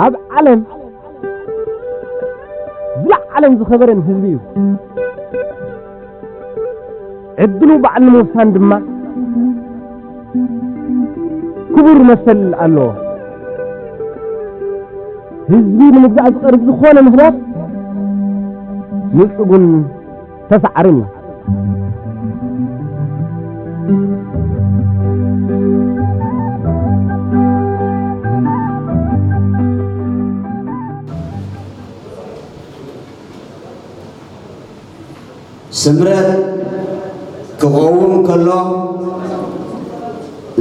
ኣብ ዓለም ዝለዓለን ዝኸበረን ህዝቢ እዩ። ዕድሉ ባዕሉ ንምውሳን ድማ ክቡር መሰል ኣለዎ። ህዝቢ ንምግዛእ ዝቐርብ ዝኾነ ምኽንያት ንጹጉን ተሳዓርን እዩ። ስምረት ክቐውም ከሎ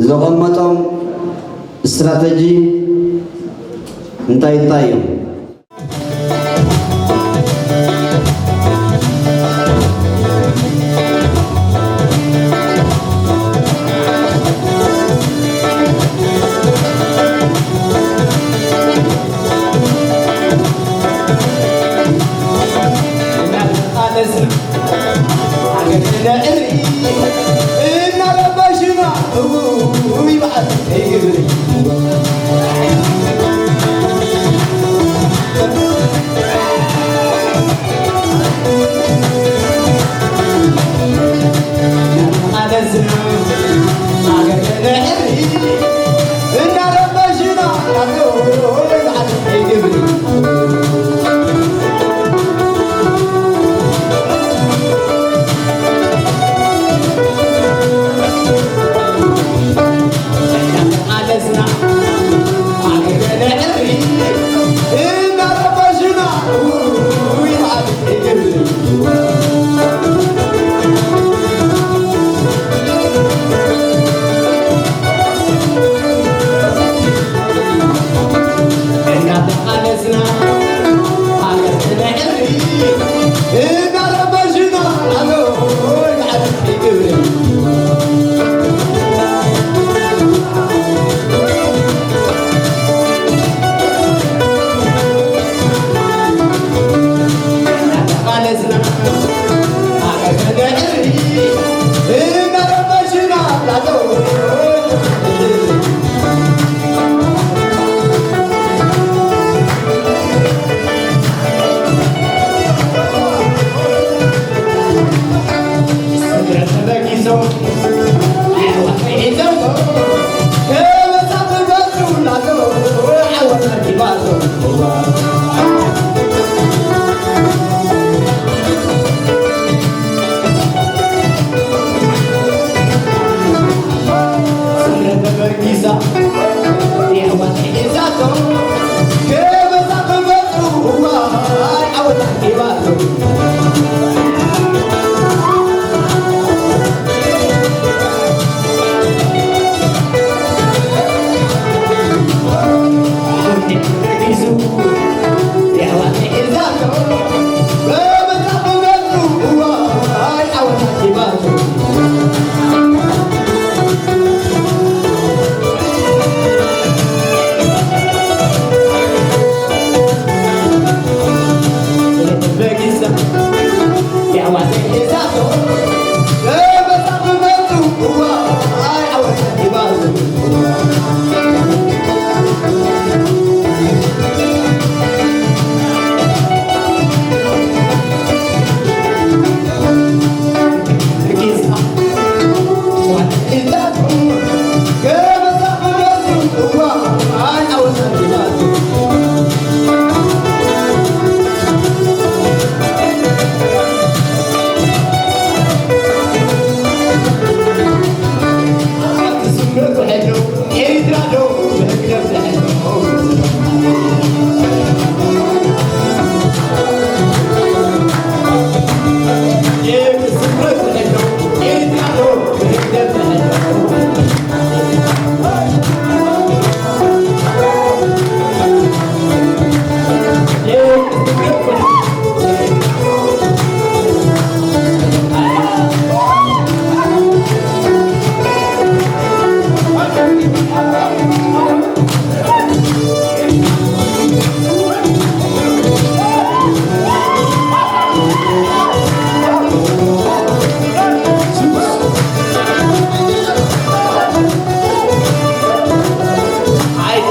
ዘቐመጦም ስትራተጂ እንታይ እንታይ እዮም?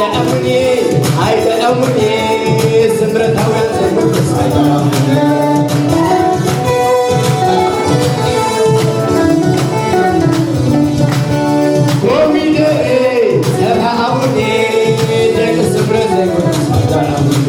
ኣይጠዓሙኒ፣ ኣይጠዓሙኒ፣ ስምረታውያን ዘይምርኩስ ኣይጠዓሙኒ። ኮሚደረ፣ ሰብኣ ኣቡኒ፣ ደቂ ስምረት ዘይምርኩስ ኣይጠዓሙኒ።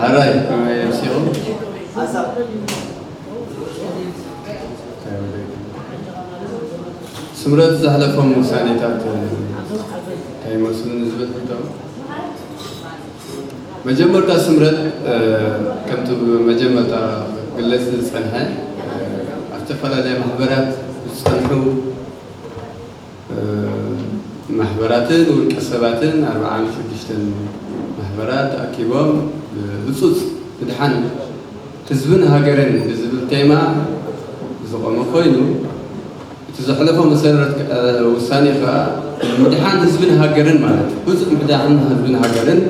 ኣራይ ከመይ ኣምሲኹም? ስምረት ዘሕለፎም ውሳኔታት እንታይ ይመስሉ ንዝብል ሕቶ፣ መጀመርታ ስምረት፣ እ፣ ከምቲ መጀመርታ ክግለጽ ዝጸንሐ፣ እ፣ ኣብ ዝተፈላለያ ማሕበራት ዝጸንሑ፣ እ፣ ማሕበራትን ውልቀ ሰባትን ኣርብዓን ሽዱሽተን ማሕበራት ኣኪቦም፣ እ፣ ህጹጽ ምድሓን ህዝብን ሃገርን ብዝብል ቴማ ዝቖመ ኮይኑ፣ እቲ ዘሕለፎ መሰረት፣ እ፣ ውሳኔ ከኣ ምድሓን ህዝብን ሃገርን ማለት፣ ህጹጽ ምድሓን ህዝብን ሃገርን፣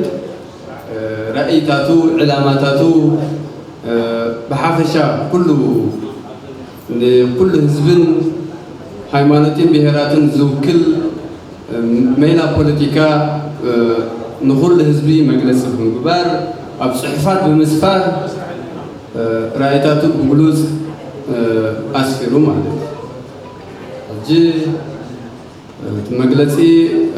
እ፣ ራእይታቱ፣ ዕላማታቱ፣ እ፣ ብሓፈሻ ኩሉ ንኩሉ ህዝብን ሃይማኖትን ብሄራትን ዝውክል፣ እ፣ ሜላ ፖለቲካ፣ እ፣ ንኹሉ ህዝቢ መግለጺ ብምግባር፣ ኣብ ጽሑፋት ብምስፋር፣ እ፣ ራእይታቱ ብግሉጽ፣ እ፣ ኣስፊሩ ማለት እዩ። ሕጂ እቲ መግለጺ፣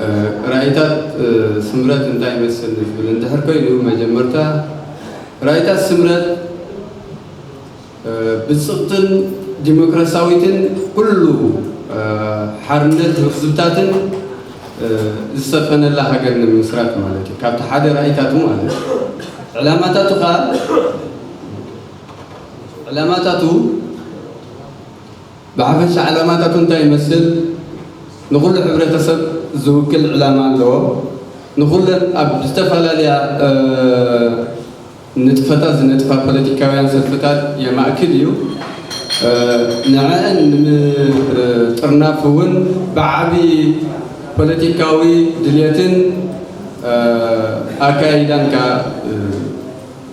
እ፣ ራእይታት፣ እ፣ ስምረት እንታይ ይመስል ዝብል እንድሕር ኮይኑ፣ መጀመርታ ራእይታት ስምረት፣ እ፣ ብጽቕትን ዲሞክራሲያዊትን ኩሉ፣ እ፣ ሓርነት ህዝብታትን፣ እ፣ ዝሰፈነላ ሃገር ንምስራት ማለት እዩ። ካብቲ ሓደ ራእይታቱ ማለት እዩ። ዕላማታቱ ከኣ፣ ዕላማታቱ ብሓፈሻ ዕላማታቱ እንታይ ይመስል? ንኹሉ ሕብረተሰብ ዝውክል ዕላማ ኣለዎ። ንኹለን ኣብ ዝተፈላለያ፣ እ፣ ንጥፈታት ዝነጥፋ ፖለቲካውያን ሰልፍታት የማእክል እዩ። እ፣ ንዐአን ንምጥርናፍ እውን ብዓቢ ፖለቲካዊ ድልየትን፣ እ፣ ኣካይዳን ከኣ፣ እ፣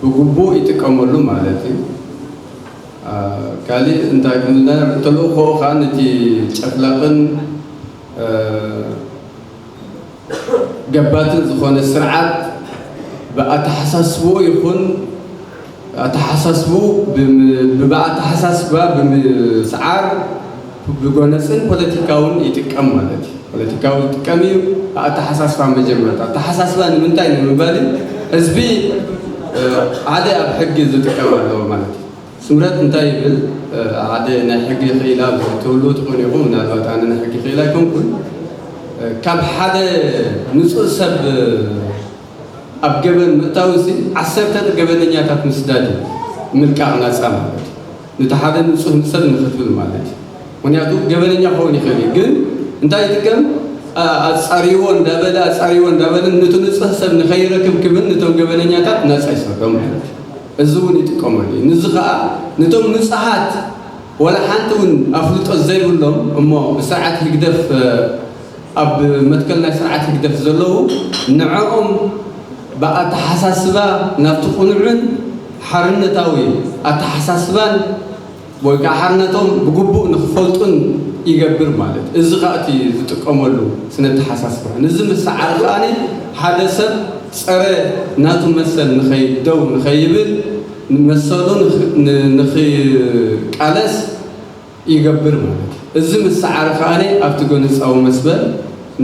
ብግቡእ ይጥቀመሉ ማለት እዩ። አ፣ ካሊእ እንታይ ክብል ነር-፣ ተልእኾኡ ኸኣ ነቲ ጨፍላቕን፣ እ፣ ገባትን ዝኾነ ስርዓት ብኣተሓሳስብኡ ይኹን፣ ኣተሓሳስብኡ ብም-፣ ብኣተሓሳስባ ብምስዓር ብጎነጽን ፖለቲካውን ይጥቀም ማለት እዩ። ፖለቲካዊ ይጥቀም እዩ፣ ኣተሓሳስባ መጀመርታ። ኣተሓሳስባ ንምንታይ ንምባል እዩ። ህዝቢ፣ እ፣ ሓደ ኣብ ሕጊ ዝጥቀም ኣለዎ ማለት እዩ። ስምረት እንታይ ይብል? እ፣ ሓደ ናይ ሕጊ ክኢላ ትህልዉ ትኾኑ ኢኹም። ምናልባት ኣነ ናይ ሕጊ ክኢላ ኣይኮንኩን። እ፣ ካብ ሓደ ንጹህ ሰብ፣ እ፣ ኣብ ገበን ምእታው እዚ ዓሰርተ ገበነኛታት ምስዳድ እዩ። ምልቃቕ ናጻ ማለት እዩ። ነቲ ሓደ ንጹህ ሰብ ንኽትብል ማለት እዩ። ምኽንያቱ ገበነኛ ክኸውን ይኽእል እዩ። ግን እንታይ ይጥቀም? ኣ-፣ ኣጻርይዎ እንዳበለ፣ ኣጻርይዎ እንዳበለ፣ ነቲ ንጹህ ሰብ ንኸይረክብ ክብል ነቶም ገበነኛታት ናጻ ይሰርዶም ማለት እዩ። እዚ እውን ይጥቀመሉ እዩ። ንዚ ኸኣ ነቶም ንጹሃት፣ ዋላ ሓንቲ እውን ኣፍልጦ ዘይብሎም እሞ ብስርዓት ህግደፍ፣ እ፣ ኣብ መትከል ናይ ስርዓት ህግደፍ ዘለዉ፣ ንዕኦም ብኣተሓሳስባ ናብቲ ቅኑዕን ሓርነታዊ ኣተሓሳስባን ወይ ከዓ ሓርነቶም ብግቡእ ንኽፈልጡን ይገብር ማለት። እዚ ኸኣ እቲ ዝጥቀመሉ ስነ ኣተሓሳስባ። ንዚ ምስዓር ከኣ ሓደ ሰብ ጸረ ናቱ መሰል ንኸይ-፣ ደው ንኸይብል፣ ንመሰሉ ንኽ-፣ ን-፣ ንኽቃለስ ይገብር ማለት እዩ። እዚ ምስዓር ከኣ ኣብቲ ጎነጻዊ መስመር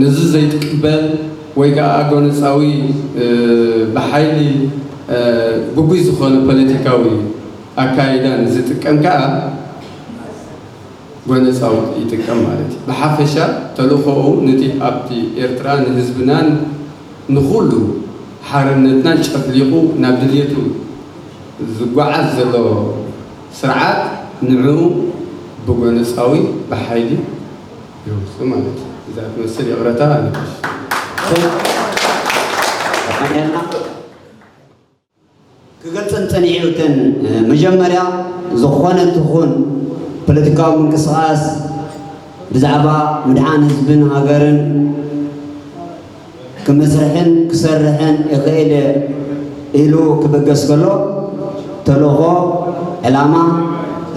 ነዚ ዘይትቅበል ወይ ከኣ ጎነጻዊ፣ እ፣ ብሓይሊ፣ እ፣ ግጉይ ዝኾነ ፖለቲካዊ ኣካይዳ ንዝጥቀም ከኣ ጎነጻዊ ይጥቀም ማለት እዩ። ብሓፈሻ ተልእኾኡ ነቲ ኣብቲ ኤርትራ ንህዝብናን ንኹሉ ሓርነትናን ጨፍሊቑ ናብ ድልየቱ ዝጓዓዝ ዘሎ ስርዓት ንዕኡ ብጎነጻዊ ብሓይሊ ይህውሱ ማለት እዩ። እዛ ትመስል ይቕረታ ኣለሽ። ክገልጸን ጸኒሑ እተን፣ እ፣ መጀመርያ ዝኾነ ትኹን ፖለቲካዊ ምንቅስቓስ ብዛዕባ ምድሓን ህዝብን ሃገርን ክምስርሕን ክሰርሕን ይኽእል ኢሉ ክብገስ ከሎ ተልእኾ፣ ዕላማ፣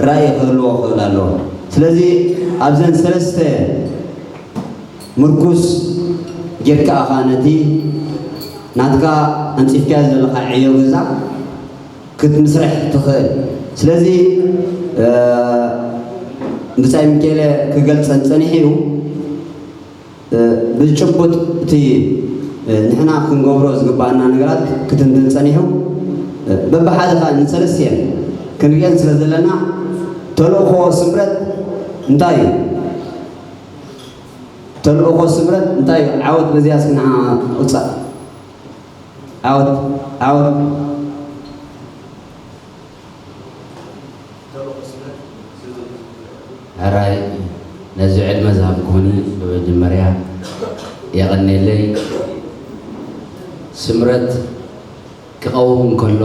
ራእይ ክህልዎ ክኽእል ኣለዎ። ስለዚ ኣብዘን ሰለስተ ምርኩስ ጌርካ ኢኻ ነቲ ናትካ ኣንጺፍካዮ ዘለኻ ዕዮ ገዛ ክትምስርሕ ትኽእል። ስለዚ ብጻይ ሚካኤለ ክገልጸን ጸኒሑ እዩ። ብጭቡጥ እቲ ንሕና ክንገብሮ ዝግባኣና ነገራት ክትንትን ጸኒሑ፣ በብሓደ ኸኣ ንሰለስቲኤን ክንሪኤን ስለ ዘለና፣ ተልእኾ ስምረት እንታይ እዩ? ተልእኾ ስምረት እንታይ እዩ? ዓወት በዚኣ እስኪ ንዓ ውጻእ። ዓወት፣ ዓወት። ሕራይ ነዚ ዕድመ ዝሃብኩኒ ብመጀመርያ የቐንየለይ። ስምረት ክቐውም እንከሎ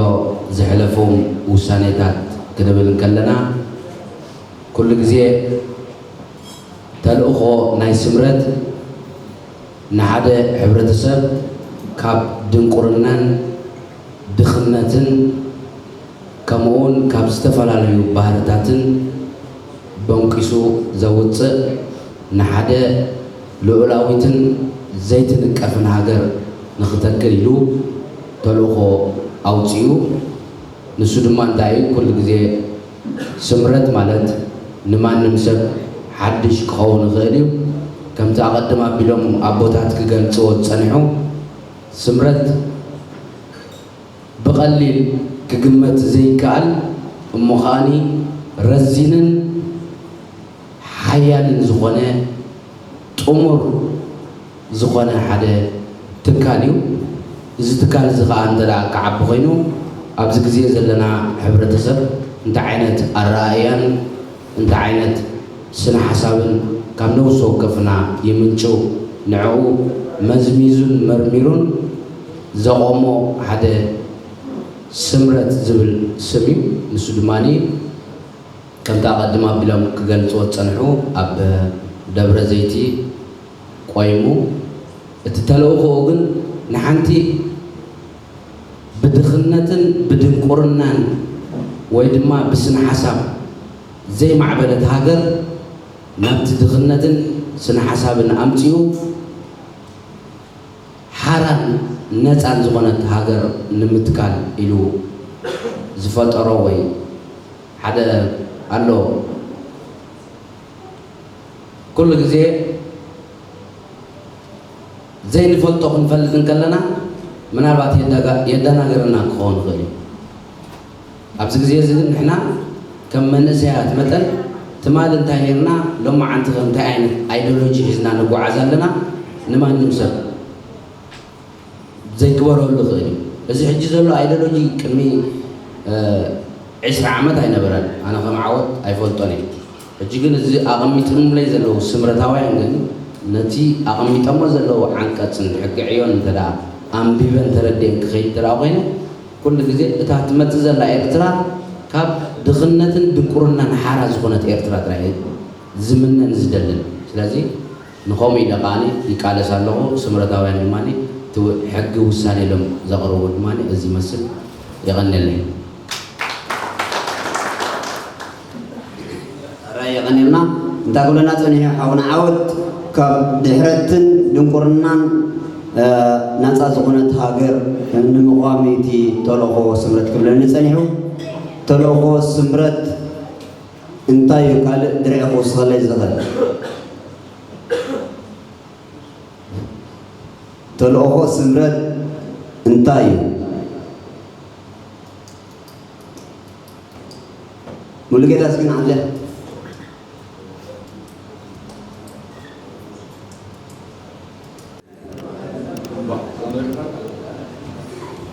ዘሕለፎም ውሳኔታት ክንብል እንከለና፣ ኩሉ ግዜ ተልእኾ ናይ ስምረት ንሓደ ሕብረተሰብ ካብ ድንቁርናን ድኽነትን ከምኡውን ካብ ዝተፈላለዩ ባህርታትን በንቂሱ ዘውፅእ ንሓደ ልኡላዊትን ዘይትንቀፍን ሃገር ንኽተክል ኢሉ ተልእኾ ኣውፂኡ። ንሱ ድማ እንታይ እዩ? ኩሉ ግዜ ስምረት ማለት ንማንም ሰብ ሓድሽ ክኸውን ይኽእል እዩ። ከምቲ ኣቐድም ኣቢሎም ኣቦታት ክገልጽዎ ዝጸንሑ፣ ስምረት ብቐሊል ክግመት ዘይከኣል እሞ ከኣኒ ረዚንን ሓያልን ዝኾነ ጥሙር ዝኾነ ሓደ ትካል እዩ። እዚ ትካል እዚ ኸዓ እንተ ደኣ ክዓቢ ኾይኑ፣ ኣብዚ ግዜ ዘለና ሕብረተሰብ እንታይ ዓይነት ኣረኣእያን እንታይ ዓይነት ስነ ሓሳብን ካብ ነፍሲ ወከፍና ይምንጩ፣ ንዕኡ መዝሚዙን መርሚሩን ዘቖሞ ሓደ ስምረት ዝብል ስም እዩ። ንሱ ድማ ከምቲ ኣቐድም ኣቢሎም ክገልጽዎ ዝጸንሑ ኣብ ደብረ ዘይቲ ቆይሙ፣ እቲ ተልእኾኡ ግን ንሓንቲ ብድኽነትን ብድንቁርናን ወይ ድማ ብስነ ሓሳብ ዘይማዕበለት ሃገር ናብቲ ድኽነትን ስነ ሓሳብን ኣምጺኡ ሓራን ነጻን ዝኾነት ሃገር ንምትካል ኢሉ ዝፈጠሮ ወይ ሓደ ኣሎ። ኩሉ ግዜ ዘይንፈልጦ ክንፈልጥ እንከለና ምናልባት የዳጋ-፣ የደናግረና ክኸውን ይኽእል እዩ። ኣብዚ ግዜ እዚ ግን ንሕና ከም መንእሰያት መጠን ትማሊ እንታይ ኔርና፣ ሎማዓንቲ ከ እንታይ ዓይነት ኣይዲዮሎጂ ሒዝና ንጓዓዝ ኣለና? ንማንም ሰብ ዘይግበረሉ ይኽእል እዩ። እዚ ሕጂ ዘሎ ኣይዲዮሎጂ ቅድሚ፣ እ፣ ዕስራ ዓመት ኣይነበረን። ኣነ ከም ዓወት ኣይፈልጦን እየ። ሕጂ ግን እዚ ኣቐሚጦምለይ ዘለዉ ስምረታውያን ግን ነቲ ኣቐሚጦሞ ዘለዉ ዓንቀጽን ሕጊ ዕዮን እንተ ደኣ ኣንቢበን ተረዲኤን ክኸይድ እንተ ደኣ ኮይነ፣ ኩሉ ግዜ እታ ትመጽእ ዘላ ኤርትራ ካብ ድኽነትን ድንቁርናን ሓራ ዝኾነት ኤርትራ ጥራይ እየ ዝምነን ዝደልን። ስለዚ ንኸምኡ ኢለ ከኣ ይቃለስ ኣለኹ። ስምረታውያን ድማ እቲ ሕጊ ውሳኔ ኢሎም ዘቕርቡ ድማ እዚ ይመስል። የቐንየለይ። ራይ የቐንየልና። እንታይ ክብለና ጸኒሑ ሓውና ዓወት ካብ ድሕረትን ድንቁርናን፣ እ፣ ናጻ ዝኾነት ሃገር ንምቕዋም እቲ ተልእኾ ስምረት ክብለኒ ጸኒሑ። ተልእኾ ስምረት እንታይ እዩ ካልእ ድርዒ ክውስኸለይ ዝኽእል? ተልእኾ ስምረት እንታይ እዩ? ሙሉጌታ እስኪ ንዓለ።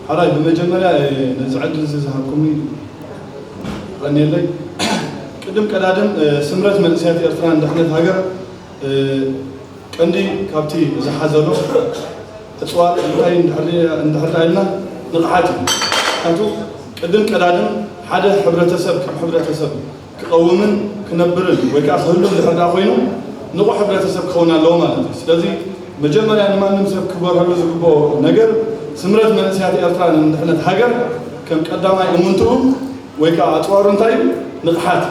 ሓራይ ብመጀመርያ ነዚ ዕድል እዚ ዝሃብኩምኒ ቀንየለይ። ቅድም ቀዳድም ስምረት መንእሰያት ኤርትራ ንድሕነት ሃገር ቀንዲ ካብቲ ዝሓዘሎ ኣጽዋር እንታይ እንድሕር፣ እንድሕር ኢልና ንቕሓት እዩ። ምኽንያቱ ቅድም ቀዳድም ሓደ ሕብረተሰብ ከም ሕብረተሰብ ክቐውምን ክነብርን ወይ ከዓ ክህሉ እንድሕር ደኣ ኮይኑ ንቑሕ ሕብረተሰብ ክኸውን ኣለዎ ማለት እዩ። ስለዚ መጀመርያ ንማንም ሰብ ክበርሀሉ ዝግብኦ ነገር፣ ስምረት መንእሰያት ኤርትራ ንድሕነት ሃገር ከም ቀዳማይ እምንትኡ ወይ ከዓ ኣፅዋሩ እንታይ እዩ? ንቕሓት።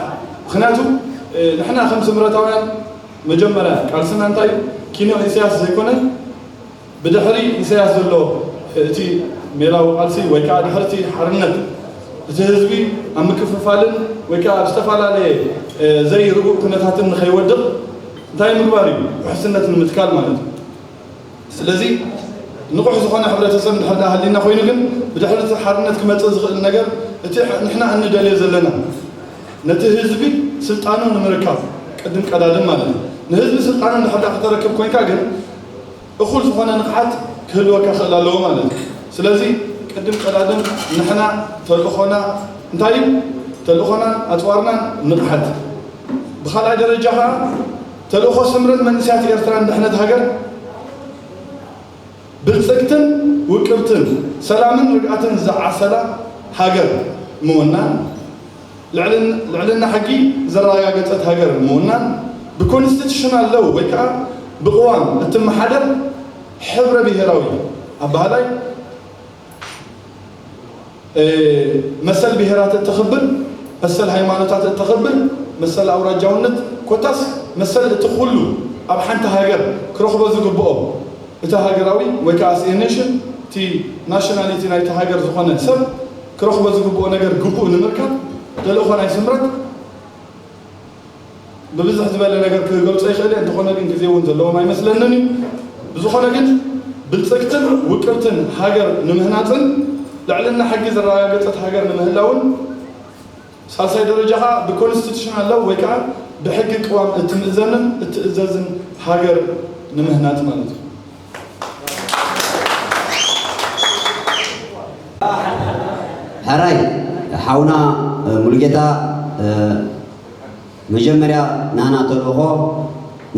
ምክንያቱ ንሕና ከም ስምረታውያን መጀመርያ ቃልስና እንታይ እዩ? ኪኖ ኢሳያስ ዘይኮነ፣ ብድሕሪ ኢሳያስ ዘሎ እቲ ሜላዊ ቃልሲ ወይ ከዓ ድሕርቲ ሓርነት እቲ ህዝቢ ኣብ ምክፍፋልን ወይ ከዓ ኣብ ዝተፈላለየ ዘይርጉእ ኩነታትን ንኸይወድቕ እንታይ ምግባር እዩ? ውሕስነት ንምትካል ማለት እዩ። ስለዚ ንቑሕ ዝኾነ ሕብረተሰብ እንድሕር ደኣ ሃሊና ኮይኑ ግን ብድሕሪ እቲ ሓርነት ክመፅእ ዝኽእል ነገር እቲ ንሕና እንደልዮ ዘለና ነቲ ህዝቢ ስልጣኑ ንምርካብ ቅድም ቀዳድም ማለት እዩ። ንህዝቢ ስልጣኑ እንድሕር ደኣ ክተረክብ ኮይንካ ግን እኹል ዝኾነ ንቕሓት ክህልወካ ክእል ኣለዎ ማለት እዩ። ስለዚ ቅድም ቀዳድም ንሕና ተልእኾና እንታይ እዩ? ተልእኾናን ኣፅዋርናን ንቕሓት። ብኻልኣይ ደረጃ ከዓ ተልእኾ ስምረት መንእሰያት ኤርትራን ድሕነት ሃገር ብልፅግትን ውቅብትን ሰላምን ርግኣትን ዝዓሰላ ሃገር ምውናን፣ ልዕልን- ልዕልና ሕጊ ዘረጋገፀት ሃገር ምውናን፣ ብኮንስቲቱሽናል ለው ወይ ከዓ ብቅዋም እትመሓደር ሕብረ ብሄራዊ ኣባህላይ መሰል ብሄራት እተኽብር፣ መሰል ሃይማኖታት እተኽብር፣ መሰል ኣውራጃውነት ኮታስ መሰል እቲ ኩሉ ኣብ ሓንቲ ሃገር ክረኽቦ ዝግብኦ እቲ ሃገራዊ ወይ ከዓ as a nation እቲ ናሽናሊቲ ናይቲ ሃገር ዝኾነ ሰብ ክረኽቦ ዝግብኦ ነገር ግቡእ ንምርካብ ተልእኾ ናይ ስምረት ብብዝሕ ዝበለ ነገር ክገልጾ ይኽእል እየ። እንተኾነ ግን ግዜ እውን ዘለዎም ኣይመስለንን እዩ። ብዝኾነ ግን ብልጽግትን ውቅብትን ሃገር ንምህናጽን ልዕልና ሕጊ ዘረጋገጸት ሃገር ንምህላውን ሳልሳይ ደረጃ ከዓ ብኮንስቲቱሽን ኣለዉ ወይ ከዓ ብሕጊ ቅዋም እትምእዘንን እትእዘዝን ሃገር ንምህናጽ ማለት እዩ። ሕራይ ሓውና ሙሉጌታ መጀመርያ ናና ተልእኾ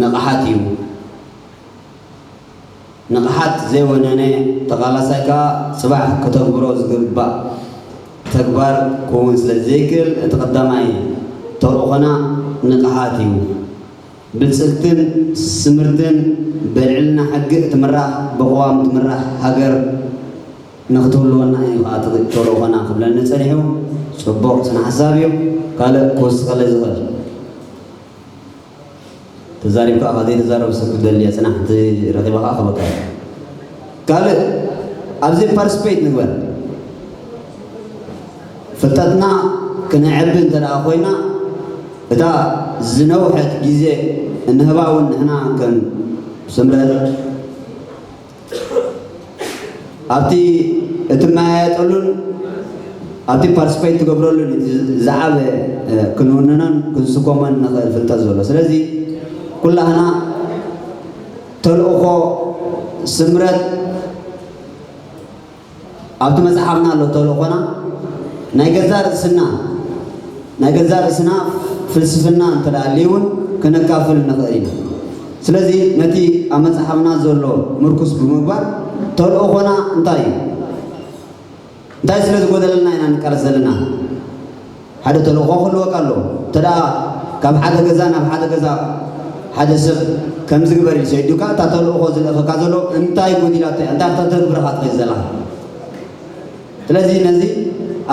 ንቕሓት እዩ። ንቕሓት ዘይወነነ ተቓላሳይ ከዓ ፅባሕ ክተግብሮ ዝግባእ ተግባር ክውን ስለ ዘይክእል እቲ ቀዳማይ ተልእኾና ንቕሓት እዩ። ብልፅግትን ስምርትን ብልዕልና ሕጊ እትምራሕ ብቕዋም ትምራሕ ሃገር ንክትህልወና እዩ ከዓ እቲ ተልእኾና ክብለኒ ፀኒሑ። ፅቡቕ ስነ ሓሳብ እዩ። ካልእ ክውስኸለይ ዝኽእል ተዛሪብካ ካብ ዘይተዛረብ ሰብ ክደሊ እየ ፅናሕ እቲ ረኺባ ከዓ ክበካ ካልእ ኣብዚ ፓርቲስፔት ንግበር ፍልጠትና ክነዕቢ እንተ ደኣ ኮይና እታ ዝነውሐት ግዜ እንህባ እውን ንሕና ከም ስምረት ኣብቲ እትመያየጠሉን ኣብቲ ፓርቲስፔት ትገብረሉን እቲ ዝዓበ ክንውንኖን ክንስከሞን ንኽእል ፍልጠት ዘሎ ስለዚ ኩላህና ተልእኾ ስምረት ኣብቲ መፅሓፍና ኣሎ ተልእኾና ናይ ገዛ ርእስና ናይ ገዛ ርእስና ፍልስፍና እንተደኣ ኣልዩ እውን ክነካፍል ንኽእል ኢና። ስለዚ ነቲ ኣብ መፅሓፍና ዘሎ ምርኩስ ብምግባር ተልእኾና እንታይ እዩ? እንታይ ስለ ዝጎደለና ኢና ንቃለስ ዘለና? ሓደ ተልእኾ ክህልወካ ኣለዎ። እንተ ደኣ ካብ ሓደ ገዛ ናብ ሓደ ገዛ ሓደ ሰብ ከምዚ ግበር ኢሉ ሰዲዱካ እታ ተልእኾ ዝልእኸካ ዘሎ እንታይ ጎዲላቶ እያ? እንታይ ክተተግብር ኢኻ ትኸይድ ዘለኻ? ስለዚ ነዚ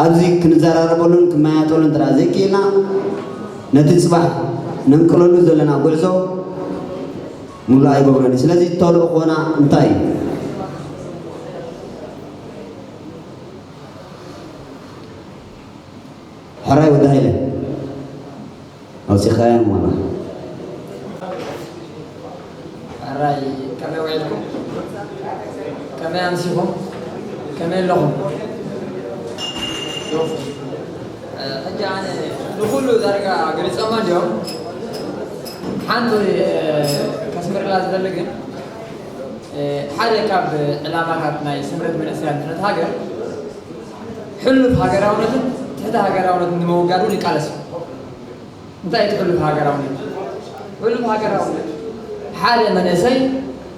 ኣብዚ ክንዘራረበሉን ክመያየጠሉን ጥራይ ዘይክኢልና ነቲ ፅባሕ ነንቅለሉ ዘለና ጉዕዞ ሙሉእ ኣይገብሮን እዩ። ስለዚ ተልእኾና እንታይ እዩ? ሕራይ ወዲ ሃይለ ኣውፂኻያ ማራ። ሕራይ ከመይ ውዒልኩም? ከመይ ኣምሲኹም? ከመይ ኣለኹም? ሕጂ ኣነ ንኹሉ ዳርጋ ገሊፆማ እንዲዮም። ሓንቲ ከስምርላ ዝደሊ ግን ሓደ ካብ ዕላማታት ናይ ስምረት መንእሰያት ድሕነት ሃገር ሕሉፍ ሃገራውነትን ትሕተ ሃገራውነትን ንምውጋድ እውን ይቃለስ እዩ። እንታይ እቲ ሕሉፍ ሃገራውነት? ሕሉፍ ሃገራውነት ሓደ መንእሰይ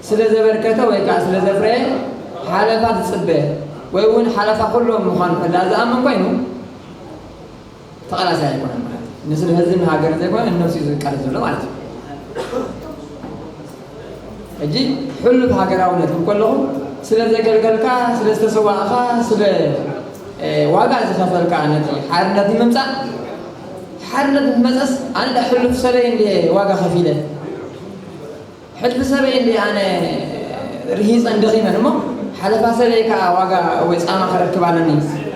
ስለ ዘበርከተ ወይ ከዓ ስለ ዘፍረየ ሓለፋ ዝፅበ ወይ እውን ሓለፋ ኩሎም ምዃኑ ከዳ ዝኣምን ኮይኑ ተቓላሳይ ኣይኮነን ማለት እዩ። ንስለ ህዝብን ሃገርን ዘይኮነ ንነብሱ እዩ ዝቃለስ ዘሎ ማለት እዩ። ሕጂ ሕሉፍ ሃገራውነት ክብል ከለኹ፣ ስለ ዘገልገልካ፣ ስለ ዝተሰዋእካ፣ ስለ ዋጋ ዝኸፈልካ ነቲ ሓርነት ንምምፃእ፣ ሓርነት ምስ መፀስ ኣነ ዳ ሕሉፍ ሰበይ እንደ ዋጋ ከፊለ፣ ሕልፊ ሰበይ እንደ ኣነ ርሂፀን ደኺመን እሞ ሓለፋ ሰበይ ከዓ ዋጋ ወይ ፃማ ክረክብ ኣለኒ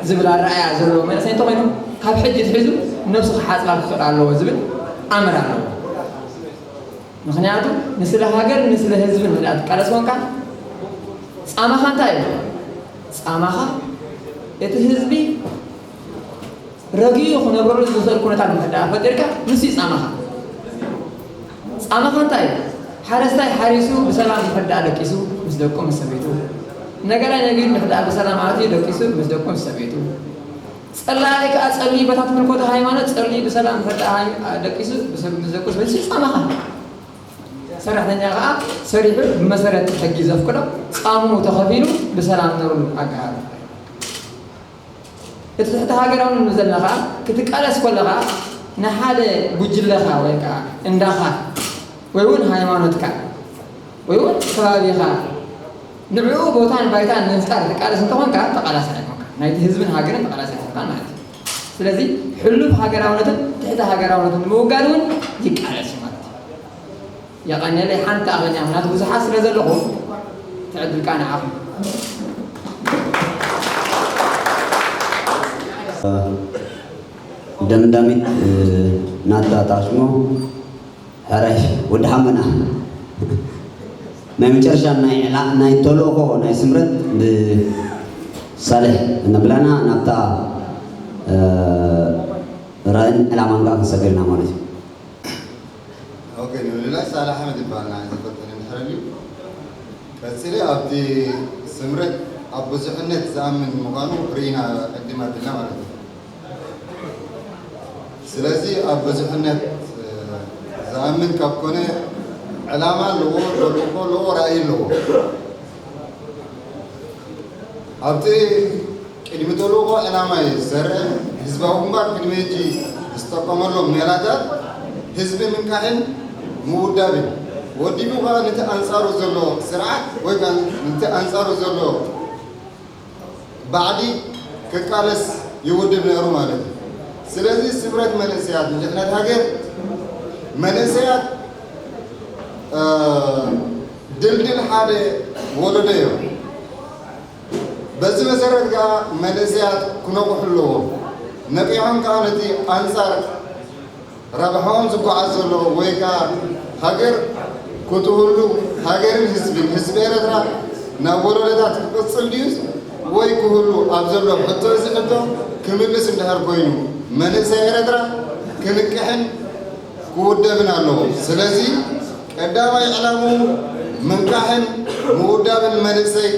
ዝብል ኣረኣያ ዘለዎ መንእሰይ እንተኾይኑ፣ ካብ ሕጂ ትሒዙ ነብሱ ክሓፅባ ክኽእል ኣለዎ ዝብል ኣምር ኣለዎ። ምኽንያቱ ንስለ ሃገር ንስለ ህዝብን እንድኣ ትቃለስ ኮንካ ፃማኻ እንታይ እዩ? ፃማኻ እቲ ህዝቢ ረጊኡ ክነብረሉ ዝኽእል ኩነታት እንድሕር ፈጢርካ ንሱ እዩ ፃማኻ። ፃማኻ እንታይ እዩ? ሓረስታይ ሓሪሱ ብሰላም እንድሕር ደቂሱ ምስ ደቁ ምስ ሰበይቱ፣ ነጋዳይ ነጊዱ እንድሕር ብሰላም ኣትዩ ደቂሱ ምስ ደቁ ምስ ሰበይቱ፣ ፀላኢ ከዓ ፀልዩ በታ ትምልኮቶ ሃይማኖት ፀልዩ ብሰላም እንድሕር ደቂሱ ምስ ደቁ ምስ ሰበይቱ ፃማኻ። ሰራሕተኛ ከዓ ሰሪሑ ብመሰረት ሕጊ ዘፍቅዶ ፃምኡ ተኸፊሉ ብሰላም ነብሩ ኣጋሃር። እቲ ትሕቲ ሃገራዊ ንብሎ ዘለና ከዓ ክትቃለስ ከለኻ ንሓደ ጉጅለኻ ወይ ከዓ እንዳኻ ወይ እውን ሃይማኖትካ ወይ እውን ከባቢኻ ንዕኡ ቦታን ባይታን ንምፍጣር ትቃለስ እንተኾንካ ተቃላሳይ ኣይኮንካ፣ ናይቲ ህዝብን ሃገርን ተቃላሳይ ኣይኮንካ ማለት እዩ። ስለዚ ሕሉፍ ሃገራውነትን ትሕቲ ሃገራውነትን ንምውጋድ እውን ይቃለስ እዩ ማለት እዩ። የቐንየለይ ሓንቲ ኣቐንያ ምናት ብዙሓት ስለ ዘለኹ ትዕድልካ ንዓኹም። ደምዳሚት ናታ ጣሽሞ ሕራይ ወዲ ሓመና ናይ መጨረሻ ናይ ዕላ ናይ ተልእኾ ናይ ስምረት ብሳልሕ ነብላና ናብታ ራእን ዕላማን ከዓ ክንሰግር ኢና ማለት እዩ። ኦኬ ንምልላይ ሳልሕ ኣሕመድ ይበሃል ንዓይ ዝፈልጠኒ እንድሕር ኣልዩ። ቀጺለ ኣብቲ ስምረት ኣብ ብዙሕነት ዝኣምን ምዃኑ ርኢና ቅድም ኣቢልና ማለት እዩ። ስለዚ ኣብ ብዙሕነት ዝኣምን ካብ ኮነ ዕላማ ኣለዎ፣ ተልእኾ ኣለዎ፣ ራእይ ኣለዎ። ኣብቲ ቅድሚ ተልእኾ ዕላማ እዩ ዝሰርዕ። ህዝባዊ ግንባር ቅድሚ ሕጂ ዝጠቀመሎም ሜላታት ህዝቢ ምንቃሕን ምውዳብን ወዲቡ ከኣ ነቲ ኣንጻሩ ዘሎ ስርዓት ወይ ከኣ ነቲ ኣንጻሩ ዘሎ ባዕዲ ክቃለስ ይውድብ ነይሩ ማለት እዩ። ስለዚ ስምረት መንእሰያት ንድሕነት ሃገር መንእሰያት ድልድል ሓደ ወለዶ እዮም። በዚ መሰረት ከኣ መንእሰያት ክነቕሑ ኣለዎም። ነቒሖም ከኣ ነቲ ኣንጻር ረብሓኦም ዝጓዓዝ ዘሎ ወይ ከኣ ሃገር ክትህሉ ሃገርን ህዝብን ህዝቢ ኤረትራ ናብ ወለዶታት ክቕጽል ድዩስ ወይ ክህሉ ኣብ ዘሎ ሕቶ እዚ ሕቶ ክምልስ እንድሕር ኮይኑ መንእሰይ ኤረትራ ክንቅሕን ክውደብን ኣለዎ። ስለዚ ቀዳማይ ዕላምኡ ምንቃሕን ምውዳብን መንእሰይ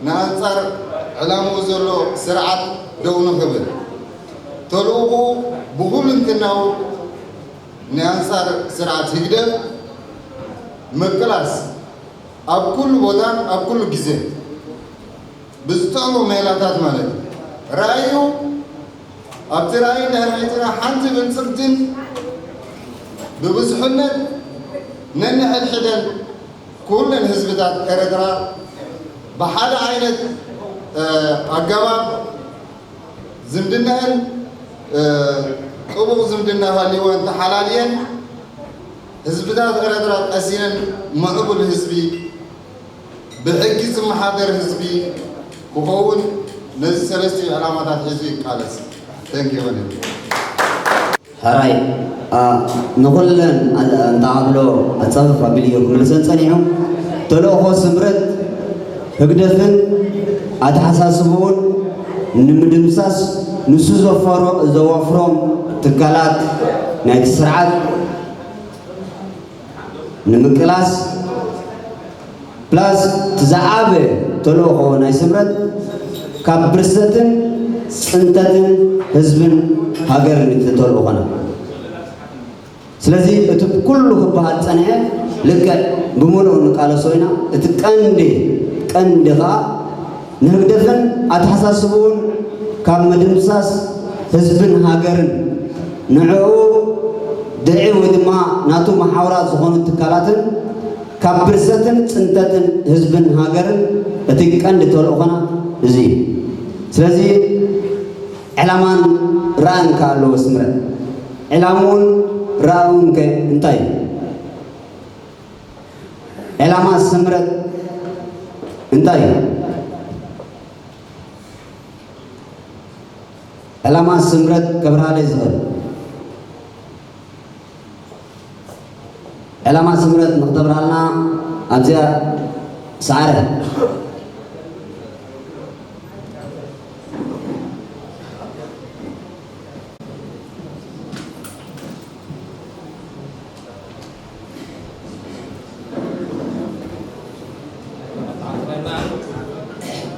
ንኣንጻር ዕላምኡ ዘሎ ስርዓት ደው ንኽብል ተልእኾኡ ብኹልንትናኡ ንኣንጻር ስርዓት ህግደፍ ምቅላስ ኣብ ኩሉ ቦታን ኣብ ኩሉ ግዜን ብዝጥዕሙ ሜላታት ማለት እዩ። ራእዩ ኣብቲ ራእይ ናይ ራእይትና ሓንቲ ብልጽግትን ብብዝሕነት ነንሕድሕደን ኩለን ህዝብታት ኤረትራ ብሓደ ዓይነት ኣገባብ ዝምድናኤን ጥቡቕ ዝምድና ሃልይወን ተሓላልየን ህዝብታት ኤረትራ ቀሲነን ምዕቡል ህዝቢ ብሕጊ ዝመሓደር ህዝቢ ክኸውን ነዚ ሰለስቲኡ ዕላማታት ሒዙ ይቃለስ። Thank you very much። ሕራይ ንኹለን እንተዓብሎ ኣጻፍፍ ኣቢሉ እዩ ክምልሰን ጸኒሑ። ተልእኾ ስምረት ህግደፍን ኣተሓሳስብኡን ንምድምሳስ ንሱ ዘፈሮ ዘወፍሮም ትካላት ናይቲ ስርዓት ንምቅላስ plus እቲ ዝዓበ ተልእኾ ናይ ስምረት ካብ ብርሰትን ፅንተትን ህዝብን ሃገርን እዩ ተልእኾና። ስለዚ እቲ ኩሉ ክበሃል ፀንሐ ልክዕ ብምሉእ ንቃለሶ ኢና። እቲ ቀንዲ ቀንዲ ከዓ ንህግደፍን ኣተሓሳስብኡን ካብ ምድምሳስ ህዝብን ሃገርን ንዕኡ ድዒ ወይ ድማ ናቱ መሓውራት ዝኾኑ ትካላትን ካብ ብርሰትን ጽንተትን ህዝብን ሃገርን እቲ ቀንዲ ተልእኾና እዚ እዩ። ስለዚ ዕላማን ራእን ከ ኣለዎ ስምረት? ዕላምኡን ራእኡን ከ እንታይ እዩ? ዕላማ ስምረት እንታይ እዩ? ዕላማ ስምረት ከብርሃለይ ዝኽእል ዕላማ ስምረት ንክተብርሃልና ኣብዚኣ ሰዓረ።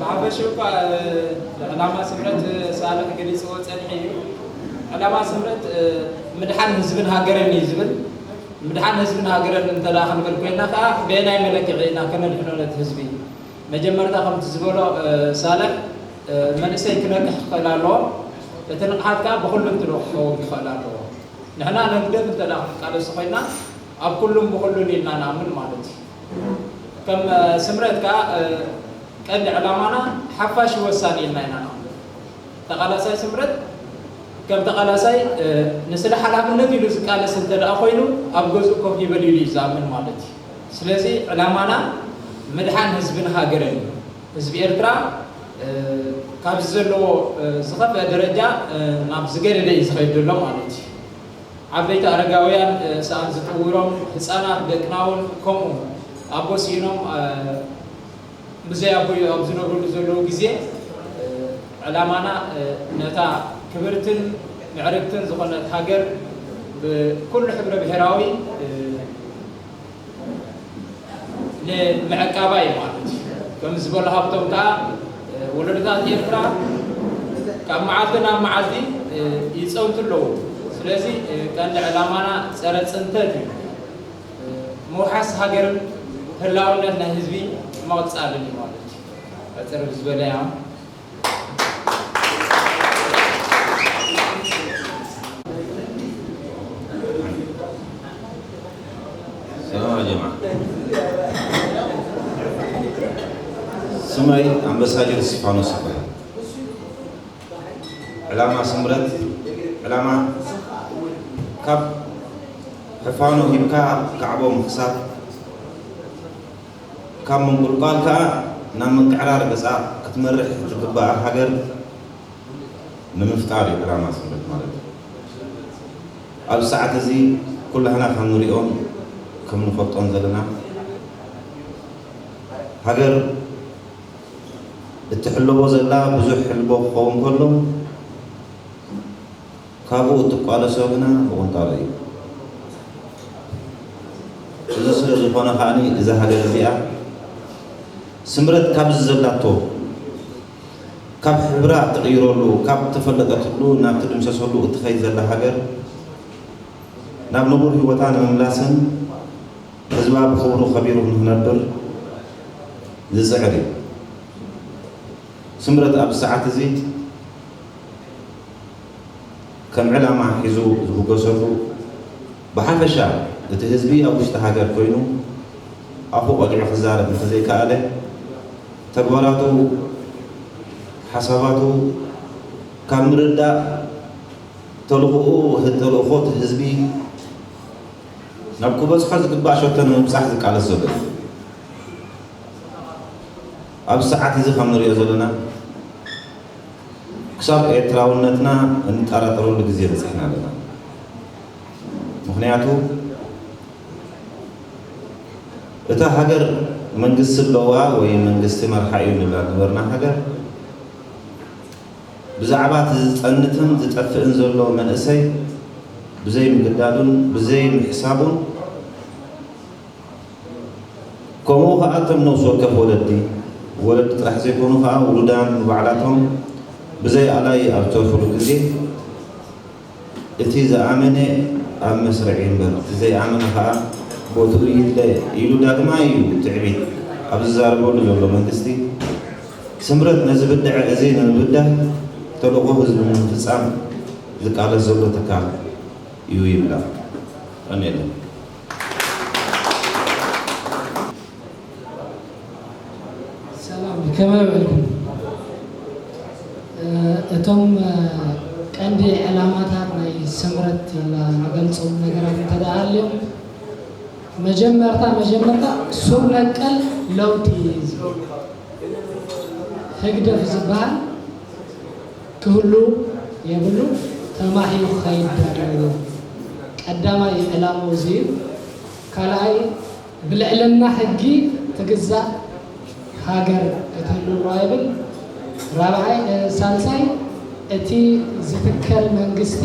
ብሓፈሽኡ እኳ ዕላማ ስምረት ሳልሕ ገሊፅዎ ፀኒሑ እዩ። ዕላማ ስምረት ምድሓን ህዝብን ሃገርን እዩ ዝብል። ምድሓን ህዝብን ሃገርን እንተ ደኣ ክንብል ኮይንና ከዓ በየናይ መለክዒ ኢና ከነድሕኖ ነቲ ህዝቢ? መጀመርታ ከምቲ ዝበሎ ሳልሕ መንእሰይ ክነቅሕ ክኽእል ኣለዎ። እቲ ንቕሓት ከዓ ብኹሉ እንትንኡ ክኸውን ክኽእል ኣለዎ። ንሕና ነግደፍ እንተ ደኣ ክንቃለስ ኮይንና ኣብ ኩሉን ብኹሉን ኢልና ንኣምን ማለት እዩ። ከም ስምረት ከኣ ቀንዲ ዕላማና ሓፋሽ ወሳኒ ኢልና ኢና ንኣምን። ተቓላሳይ ስምረት ከም ተቓላሳይ ንስለ ሓላፍነት ኢሉ ዝቃለስ እንተ ደኣ ኮይኑ ኣብ ገዝኡ ኮፍ ይበል ኢሉ እዩ ዝኣምን ማለት እዩ። ስለዚ ዕላማና ምድሓን ህዝብን ሃገርን እዩ። ህዝቢ ኤርትራ ካብዚ ዘለዎ ዝኸፍአ ደረጃ ናብ ዝገደደ እዩ ዝኸይድ ዘሎ ማለት እዩ። ዓበይቲ ኣረጋውያን ሰኣን ዝጥውሮም፣ ህፃናት ደቅና እውን ከምኡ ኣቦ ስኢኖም ብዘይ ኣቦ ኣብ ዝነብርሉ ዘለዉ ግዜ ዕላማና ነታ ክብርትን ምዕርግትን ዝኾነት ሃገር ብኩሉ ሕብረ ብሔራዊ ንምዕቃባ እዩ ማለት እዩ። ከም ዝበሎ ሃብቶም ከዓ ወለዶታት ኤርትራ ካብ መዓልቲ ናብ መዓልቲ ይፀንቱ ኣለዉ። ስለዚ ቀንዲ ዕላማና ፀረ ፅንተት እዩ። ምውሓስ ሃገርን ህላውነት ናይ ህዝቢ ምቕፃልን እዩ ማለት እዩ። ሕፅር ዝበለ እያ። ሰላም ያ ጀማዓ። ስመይ ኣምበሳጀር እስጢፋኖስ ይበሃል። ዕላማ ስምረት፣ ዕላማ ካብ ሕፋኖ ሂብካ ካዕቦ ምኽሳብ፣ ካብ ምንቁልቋል ከኣ ናብ ምቅዕራር ገጻ ክትመርሕ እትግብኣ ሃገር ንምፍጣር እዩ ዕላማ ስምረት ማለት። ኣብዚ ሰዓት እዚ ኩላህና ከም ንሪኦን ከም ንፈልጦን ዘለና ሃገር እትሕለቦ ዘላ ብዙሕ ሕልቦ ክኸውን ከሎ ካብኡ እትቋለሶ ግና ብቑንጣሮ እዩ። እዚ ስለ ዝኾነ ከኣ እዛ ሃገር እዚኣ ስምረት ካብዚ ዘላቶ ካብ ሕብራ እትቕይረሉ ካብ እተፈለጠትሉ ናብ ትድምሰሰሉ እትኸይድ ዘላ ሃገር ናብ ንቡር ህይወታ ንምምላስን ህዝባ ብኽብሩ ከቢሩ ንኽነብር ዝፅዕር እዩ። ስምረት ኣብዚ ሰዓት እዚ ከም ዕላማ ሒዙ ዝብገሰሉ ብሓፈሻ እቲ ህዝቢ ኣብ ውሽጢ ሃገር ኮይኑ ኣፉ ቆጢዑ ክዛረብ እንተዘይከኣለ ተግባራቱ ሓሳባቱ ካብ ምርዳእ ተልእኾኡ ተልእኾ እቲ ህዝቢ ናብ ክበፅሖ ዝግባእ ሸቶ ንምብፃሕ ዝቃለስ ዘሎ እዩ። ኣብዚ ሰዓት እዚ ከም ንሪኦ ዘለና ክሳብ ኤርትራውነትና እንጠራጠረሉ ግዜ በፂሕና ኣለና። ምኽንያቱ እታ ሃገር መንግስቲ ኣለዋ ወይ መንግስቲ መርሓ እዩ ንብላ ዝነበርና ሃገር ብዛዕባ እቲ ዝፀንትን ዝጠፍእን ዘሎ መንእሰይ ብዘይ ምግዳዱን ብዘይ ምሕሳቡን ከምኡ ከዓ እቶም ነብሲ ወከፍ ወለዲ ወለዲ ጥራሕ ዘይኮኑ ከዓ ውሉዳን ንባዕላቶም ብዘይ ኣላይ ኣብ ዝተርፍሉ ግዜ እቲ ዝኣመነ ኣብ መስርዕ ይንበር እቲ ዘይኣመነ ከዓ ቦትኡ ይድለ ኢሉ ዳግማይ እዩ ትዕቢት ኣብ ዝዛረበሉ ዘሎ መንግስቲ ስምረት ነዚ ብድዐ እዚ ንምብዳህ ተልእኾ ህዝቢ ንምፍፃም ዝቃለስ ዘሎ ትካል እዩ ይብላ። ቀኒለ። ከመይ ውዒልኩም? እቶም ቀንዲ ዕላማታት ናይ ስምረት ኢልና ንገልጾም ነገራት እንተ ደኣ ሃልዮም፣ መጀመርታ መጀመርታ ሱር ነቀል ለውጢ እዩ ዝብል። ህግደፍ ዝበሃል ክህሉ የብሉ፣ ተማሂሩ ክኸይድ ኣለዎ። ቀዳማይ ዕላምኡ እዚ እዩ። ካልኣይ ብልዕልና ሕጊ ትግዛእ ሃገር ክትህልው ይብል። ራብዓይ ሳልሳይ እቲ ዝትከል መንግስቲ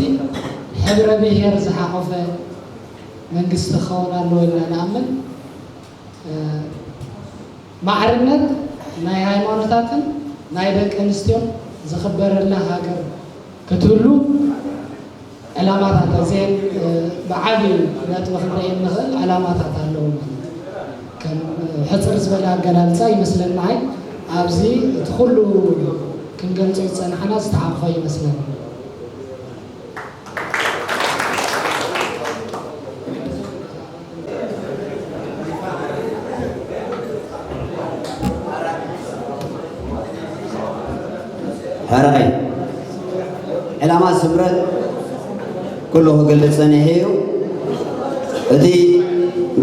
ሕብረ ብሄር ዝሓቆፈ መንግስቲ ክኸውን ኣለዎ ኢልና ንኣምን። ማዕርነት ናይ ሃይማኖታትን ናይ ደቂ ኣንስትዮን ዝኽበረላ ሃገር ክትህሉ ዕላማታት ኣዝየን ብዓብዩ ነጥቢ ክንርኢ እንኽእል ዕላማታት ኣለዎ ማለት እዩ። ከም ሕፅር ዝበለ ኣገላልፃ ይመስለኒ ንዓይ ኣብዚ እቲ ኩሉ ክንገልፆ ዝፀናሕና ዝተሓቕፈ ይመስለኒ። ሕራይ ዕላማ ስምረት ኩሉ ክገልጽ ጸኒሑ እዩ። እቲ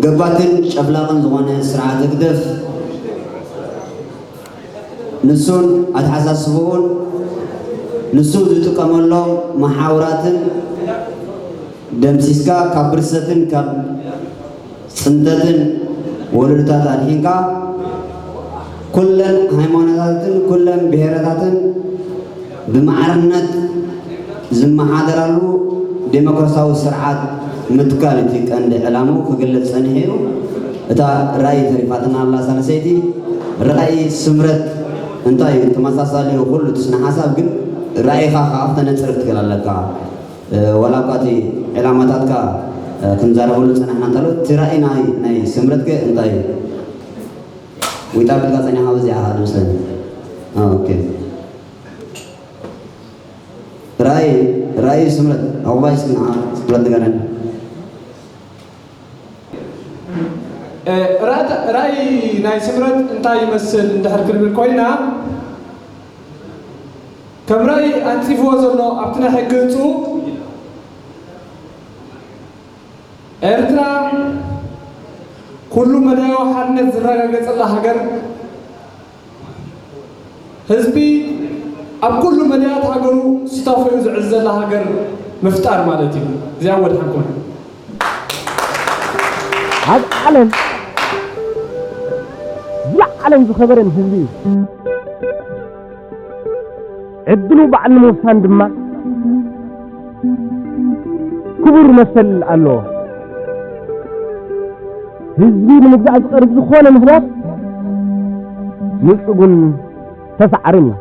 ገባትን ጨፍላቕን ዝኾነ ስርዓት ህግደፍ ንሱን ኣተሓሳስብኡን ንሱ ዝጥቀመሎም መሓውራትን ደምሲስካ ካብ ብርሰትን ካብ ጽንተትን ወለዶታት ኣድሒንካ ኩለን ሃይማኖታትን ኩለን ብሄረታትን ብማዕርነት ዝመሓደራሉ ዴሞክራሲያዊ ስርዓት ምትካል እቲ ቀንዲ ዕላምኡ ክግለጽ ጸኒሑ እዩ። እታ ራእይ ተሪፋትና ኣላ ሳልሰይቲ ራእይ ስምረት እንታይ እዩ ተመሳሳሊ እዩ ኩሉ እቲ ስነ ሓሳብ ግን ራእይኻ ከኣ ክተነጽር ክትክእል ኣለካ። ዋላ እኳ እቲ ዕላማታትካ ክንዛረበሉ ዝጸናሕና እንተሎ እቲ ራእይ ናይ ናይ ስምረት ከ እንታይ እዩ? ዊጣ ክትካ ጸኒኻ በዚኣ ኢኻ ዝመስለኒ። ኦኬ ራእይ ራእይ ስምረት ኣቑባይ እስኪ ንዓ ስምረት ንገረኒ። ራእይ ናይ ስምረት እንታይ ይመስል እንድሕር ክንብል ኮይና ከም ራእይ ኣንጺፍዎ ዘሎ ኣብቲ ናይ ሕጊ ህፁ ኤርትራ ኩሉ መዳያዊ ሓርነት ዝረጋገጸላ ሃገር ህዝቢ ኣብ ኩሉ መዳያት ሃገሩ ስታፎዩ ዝዕዘላ ሃገር ምፍጣር ማለት እዩ። እዚኣ ወድሓንኩም። ኣብ ዓለም ዝለዓለን ዝኸበረን ህዝቢ እዩ። ዕድሉ ባዕሉ ንምውሳን ድማ ክቡር መሰል ኣለዎ። ህዝቢ ንምግዛእ ዝቐርብ ዝኾነ ምኽንያት ንጹጉን ተሳዓርን እዩ።